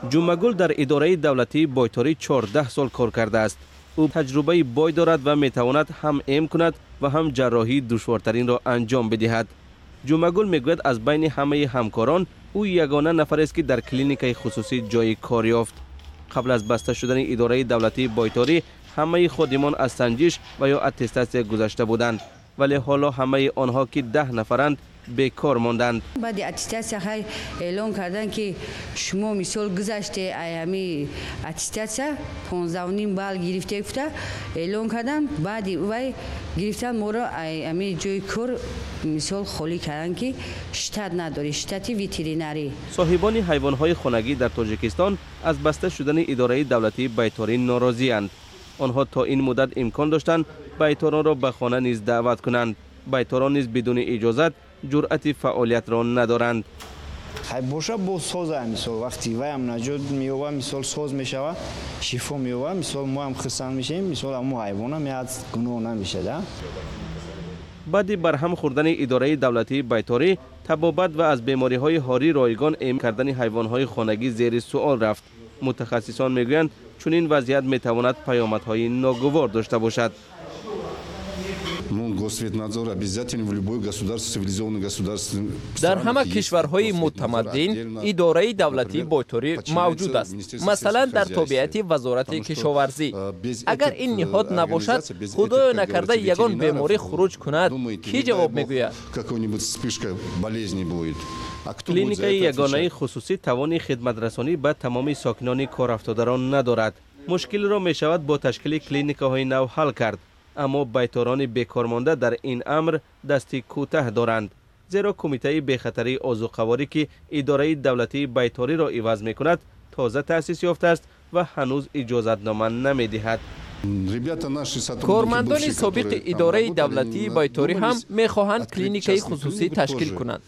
Ҷумъагул дар идораи давлатии бойторӣ 14 сол кор кардааст. Ӯ таҷрибаи бой дорад ва метавонад ҳам эм кунад ва ҳам ҷарроҳии душвортаринро анҷом бидиҳад. Ҷумъагул мегӯяд, аз байни ҳамаи ҳамкорон ӯ ягона нафарест, ки дар клиникаи хусусӣ ҷойи кор ёфт. Қабл аз баста шудани идораи давлатии бойторӣ ҳамаи ходимон аз санҷиш ва ё аттестатсия гузашта буданд, вале ҳоло ҳамаи онҳо, ки 10 нафаранд, бекор монданд. Баъди аттестатсия хай эълон карданд, ки шумо, мисол, гузаште ай ҳами аттестатсия, 15,5 балл гирифте гуфта эълон карданд. Баъди вай гирифтан моро ай ҳами ҷои кор, мисол, холӣ карданд, ки штат надорӣ, штати ветеринарӣ. Соҳибони ҳайвонҳои хонагӣ дар Тоҷикистон аз баста шудани идораи давлатии байторӣ норозианд. Онҳо то ин муддат имкон доштанд байторонро ба хона низ даъват кунанд. Байторон низ бидуни иҷозат ҷуръати фаъолиятро надоранд. Хай боша, бо соза, мисол, вақти ваям наҷот меёва, мисол, соз мешава, шифо меёва, мисол, моам хурсанд мешавем, мисол, амо ҳайвонам як гуноҳ намешада. Баъди барҳам хӯрдани идораи давлатии байторӣ табобат ва аз бемориҳои ҳорӣ ройгон эм кардани ҳайвонҳои хонагӣ зери суол рафт. Мутахассисон мегӯянд, чунин вазъият метавонад паёмадҳои ногувор дошта бошад. Ну, Госветнадзор обязательно в любой государстве, цивилизованном государстве. Дар ҳама кишварҳои мутамаддин идораи давлатии бойторӣ мавҷуд аст, масалан, дар тобеияти Вазорати кишоварзӣ. Агар ин ниҳод набошад, худоё накарда, ягон беморӣ хуруҷ кунад, кӣ ҷавоб мегӯяд? Какой-нибудь вспышка болезни будет. Клиникаи ягонаи хусусӣ тавони хидматрасонӣ ба тамоми сокинони корафтодаро надорад. Мушкилро мешавад бо ташкили клиникаҳои нав ҳал кард, аммо байторони бекормонда дар ин амр дасти кӯтаҳ доранд, зеро Кумитаи бехатарии озуқаворӣ, ки идораи давлатии байториро иваз мекунад, тоза таъсис ёфтааст ва ҳанӯз иҷозатнома намедиҳад. Кормандони собиқи идораи давлатии байторӣ ҳам мехоҳанд клиникаи хусусӣ ташкил кунанд.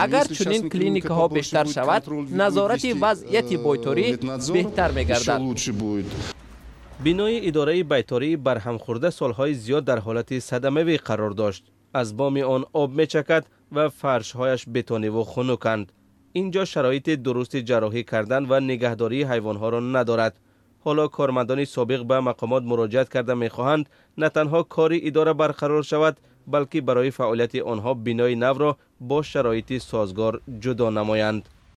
Агар чунин клиникаҳо бештар шавад, назорати вазъияти бойторӣ беҳтар мегардад. Бинои идораи байтории барҳамхӯрда солҳои зиёд дар ҳолати садамавӣ қарор дошт. Аз боми он об мечакад ва фаршҳояш бетониву хунуканд. Ин ҷо шароити дурусти ҷарроҳӣ кардан ва нигаҳдории ҳайвонҳоро надорад. Ҳоло кормандони собиқ ба мақомот муроҷиат карда, мехоҳанд на танҳо кори идора барқарор шавад, балки барои фаъолияти онҳо бинои навро бо шароити созгор ҷудо намоянд.